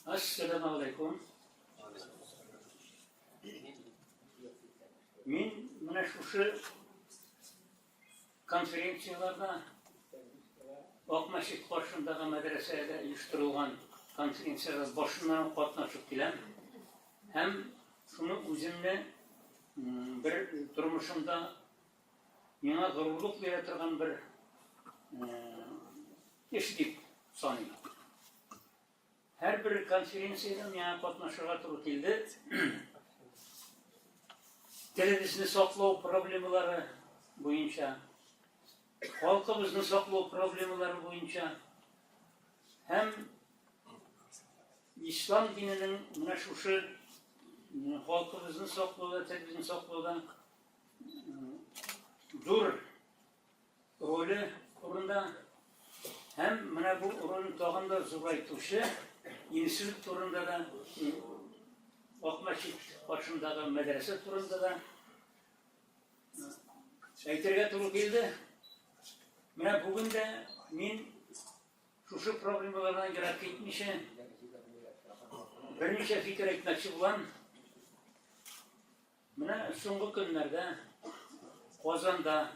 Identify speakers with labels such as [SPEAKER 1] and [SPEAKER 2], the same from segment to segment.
[SPEAKER 1] Ассаламу алейкум. Мин менә шушы конференцияләрдә Акмәчет каршындагы мәдрәсәдә оештырылган конференциядә башыннан ук катнашып киләм. Һәм шуны үземне бер тормышымда миңа горурлык бирә торган бер эш дип саныйм. Һәрбер конференциядә миңа катнашырга туры килде. Телебезне саклау проблемалары буенча, халкыбызны саклау проблемалары буенча һәм ислам диненең менә шушы халкыбызны саклауда, телебезне саклауда зур роле турында һәм менә бу рольне тагын да зурайтучы институт турында да, Акмәчет каршындагы мәдрәсә турында да әйтергә туры килде. Менә бүген дә мин шушы проблемалардан ерак китмичә берничә фикер әйтмәкче булам. Менә соңгы көннәрдә Казанда,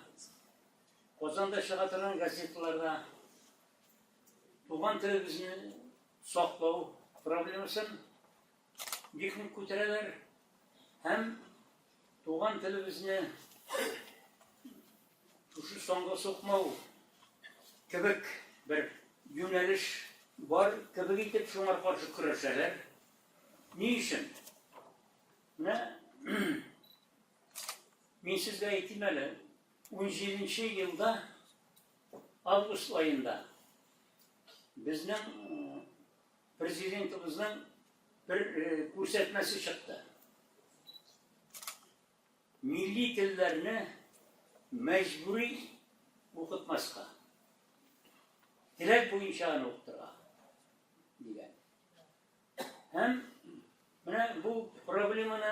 [SPEAKER 1] Казанда чыга торган газеталарда туган телебезне саклау проблемасын бик нык күтәрәләр һәм туган телебезне шушы санга сукмау кебек бер юнәлеш бар кебек итеп шуңар каршы көрәшәләр. Ни өчен? Менә мин сезгә әйтим әле, 17 елда август аенда безнең президентыбызның бер күрсәтмәсе чыкты. Милли телләрне мәҗбүри укытмаска. Теләк буенча гына укытырга дигән. Һәм менә бу проблеманы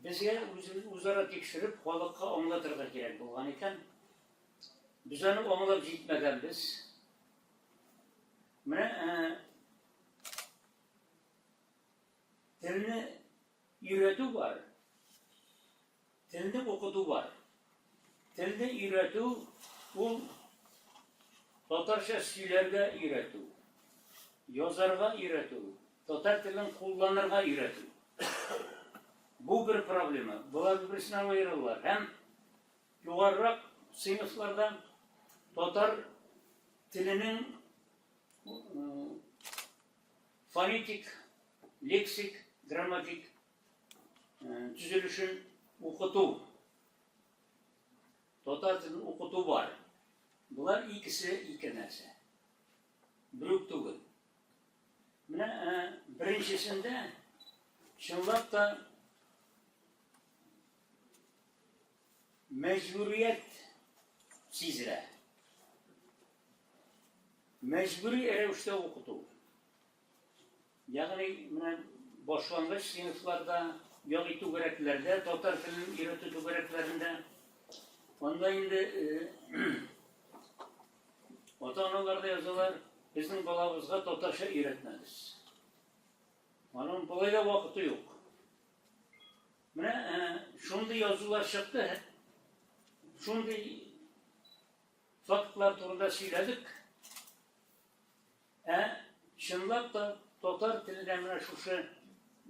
[SPEAKER 1] безгә үзара тикшереп, халыкка аңлатырга кирәк булган икән. Без аны аңлап җитмәгәнбез. Менә телне өйрәтү бар, Телне укыту бар. Телне өйрәтү ул татарча сөйләргә өйрәтү, язарга өйрәтү, татар телен кулланырга өйрәтү. Бу бер проблема. Болар бер-берсеннән аерылалар. Һәм югарырак сыйныфларда татар теленең фонетик, лексик, грамматик төзелешен укыту, татар телен укыту бар. Болар икесе ике нәрсә. Бер үк түгел. Менә беренчесендә чынлап та мәҗбүрият сизелә. Мәҗбүри рәвештә укыту. Ягъни менә башлангыч сыйныфларда, ягъни түгәрәкләрдә, татар телен өйрәтү түгәрәкләрендә, анда инде ата-аналар да язалар, безнең балабызга татарча өйрәтмәгез. Аның болай да вакыты юк. Менә шундый язулар чыкты, шундый фактлар турында сөйләдек. Ә чынлап та татар теленә менә шушы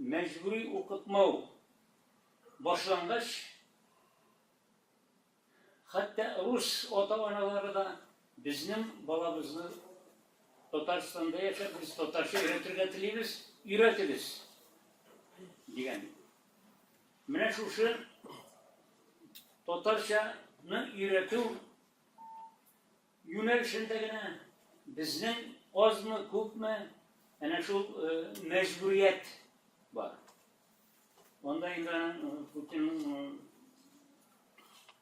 [SPEAKER 1] мәҗбүри укытмау башлангач, хәтта рус ата-аналары да безнең балабызны Татарстанда яшәп, без татарча өйрәтергә телибез, өйрәтегез, дигән. Менә шушы татарчаны өйрәтү Юнәлешендә генә безнең азмы-күпме әнә шул мәҗбүрият бар. Анда инде аның Путинның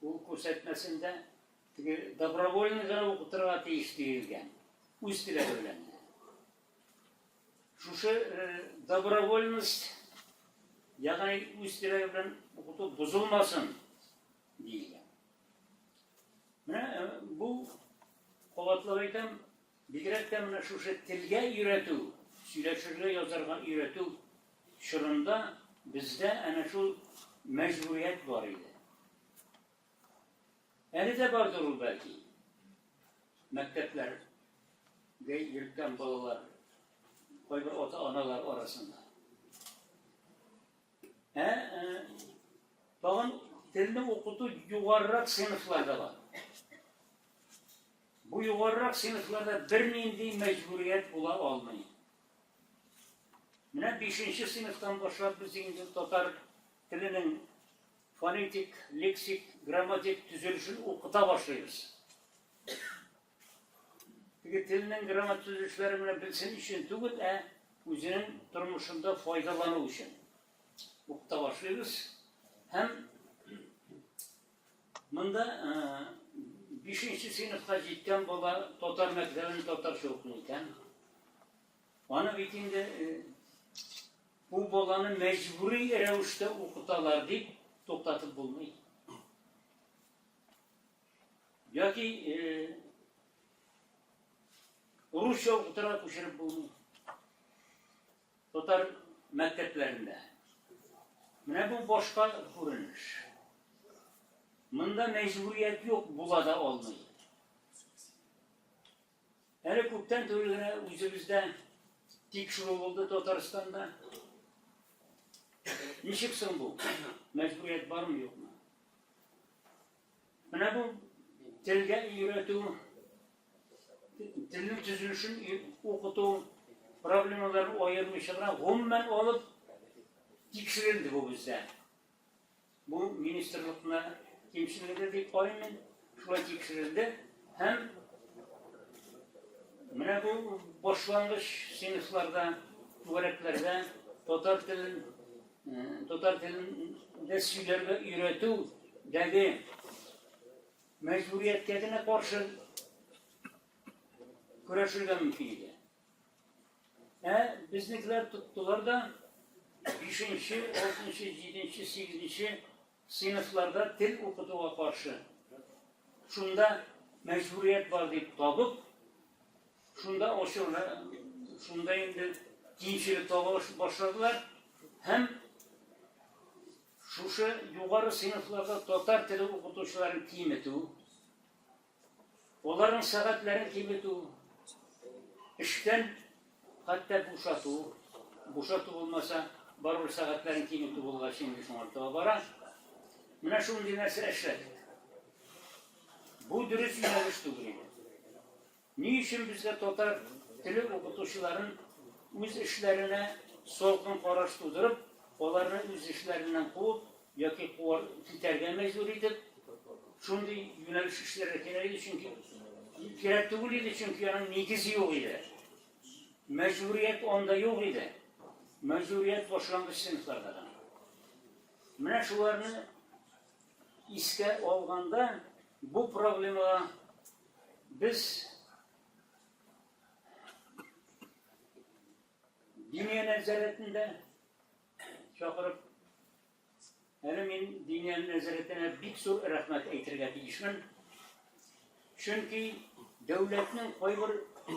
[SPEAKER 1] ул күрсәтмәсендә теге добровольно гына укытырга тиеш диелгән. Үз теләге белән. Шушы добровольность, ягъни үз теләге белән укыту бозылмасын диелгән. Менә бу, кабатлап әйтәм, бигрәк тә менә шушы телгә өйрәтү. Сөйләшергә, язарга өйрәтү чорында бездә әнә шул мәҗбүрият бар иде. Әле дә бардыр ул бәлки. Мәктәпләргә йөрткән балалар, кайбер ата-аналар арасында. Ә, тагын телне укыту югарырак сыйныфларда бар. Бу югарырак сыйныфларда бернинди мәҗбүрият була алмый. Менә бишенче сыйныфтан башлап без инде татар теленең фонетик, лексик, грамматик төзелешен укыта башлыйбыз. Теге телнең грамматик төзелешләрен генә белсен өчен түгел, ә үзенең тормышында файдалану өчен укыта башлыйбыз. Һәм монда бишенче сыйныфка җиткән бала татар мәктәбен татарча укый икән. Аны бит инде бу баланы мәҗбүри рәвештә укыталар дип туктатып булмый. Яки русча укытырга күчереп булмый. Татар мәктәпләрендә. Менә бу башка күренеш. Монда мәҗбүрият юк, була да алмый. Әле күптән түгел генә үзебездә тикшерү булды Татарстанда. Ничек соң бу? Мәҗбүрият бармы, юкмы? Менә бу телгә өйрәтү, телнең төзелешен укыту проблемаларын аермыйча гына гомумән алып тикшерелде бу бездә. Бу министрлыкны кимчелеге дип карыйм мин. Шулай тикшерелде һәм менә бу башлангыч сыйныфларда, түгәрәкләрдә татар телен татар телендә сөйләргә өйрәтү дәге мәҗбүрияткә генә каршы көрәшергә мөмкин иде. Ә безнекеләр тоттылар да бишенче, алтынчы, җиденче, сигезенче сыйныфларда тел укытуга каршы. Шунда мәҗбүрият бар дип табып, шунда ачылды, шунда инде кимчелек таба башладылар һәм шушы югары сыйныфларда татар теле укытучыларын киметү, Аларның сәгатьләрен киметү, эштән хәтта бушату, бушату булмаса, барыбер сәгатьләрен киметү булгач инде шуңа таба бара. Менә шундый нәрсә эшләдек. Бу дөрес юнәлеш түгел иде. Ни өчен безгә татар теле укытучыларын үз эшләренә салкын караш тудырып, аларны үз эшләреннән куып, яки куар китәргә мәҗбүр итеп, шундый юнәлеш эшләргә кирәк иде, чөнки кирәк түгел иде, чөнки аның нигезе юк иде. Мәҗбүрият анда юк иде. Мәҗбүрият башлангыч сыйныфларда гына. Менә шуларны искә алганда, бу проблемага без Диния нәзарәтендә чакырып, әле мин Диния нәзарәтенә бик зур рәхмәт әйтергә тиешмен. Чөнки дәүләтнең кайбер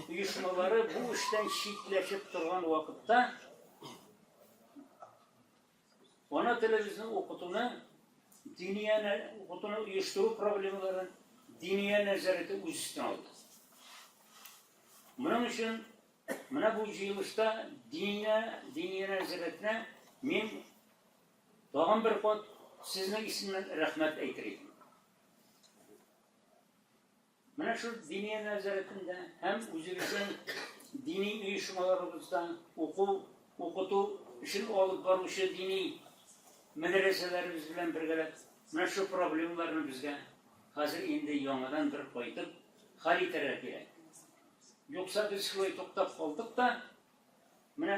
[SPEAKER 1] оешмалары бу эштән читләшеп торган вакытта ана телебезне укытуны, диния укытуны оештыру проблемаларын Диния нәзарәте үз өстенә алды. Моның өчен Менә бу җыелышта диния, диния нәзарәтенә мин тагын бер кат сезнең исемнән рәхмәт әйтер идем. Менә шул диния нәзарәтендә һәм үзебезнең дини оешмаларыбызда уку, укыту эшен алып баручы дини мәдрәсәләребез белән бергәләп менә шул проблемаларны безгә хәзер инде яңадан бер кайтып хәл итәргә кирәк. Юкса без шулай туктап калдык та, менә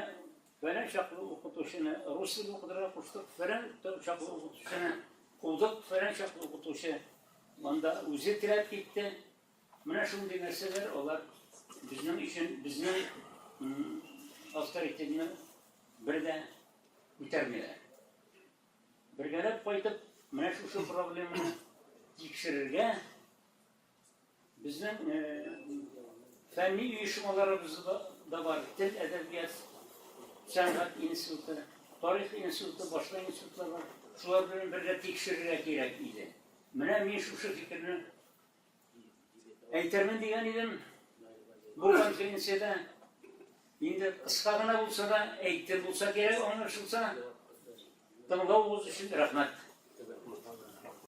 [SPEAKER 1] фәлән чаклы укытучыны рус теле укытырга куштык, фәлән чаклы укытучыны кудык, фәлән чаклы укытучы анда үзе теләп китте. Менә шундый нәрсәләр алар безнең өчен, безнең авторитетны бер дә күтәрмиләр. Бергәләп кайтып, менә шушы проблеманы тикшерергә Безнең фәнни оешмаларыбыз да да бар, тел, әдәбият, сәнгать институты, тарих институты, башка институтлар бар. Шулар белән бергә тикшерергә кирәк иде. Менә мин шушы фикерне әйтермен дигән идем. Бу конференциядә инде кыска гына булса да әйттем булса кирәк, аңлашылса. Тыңлавыгыз өчен рәхмәт.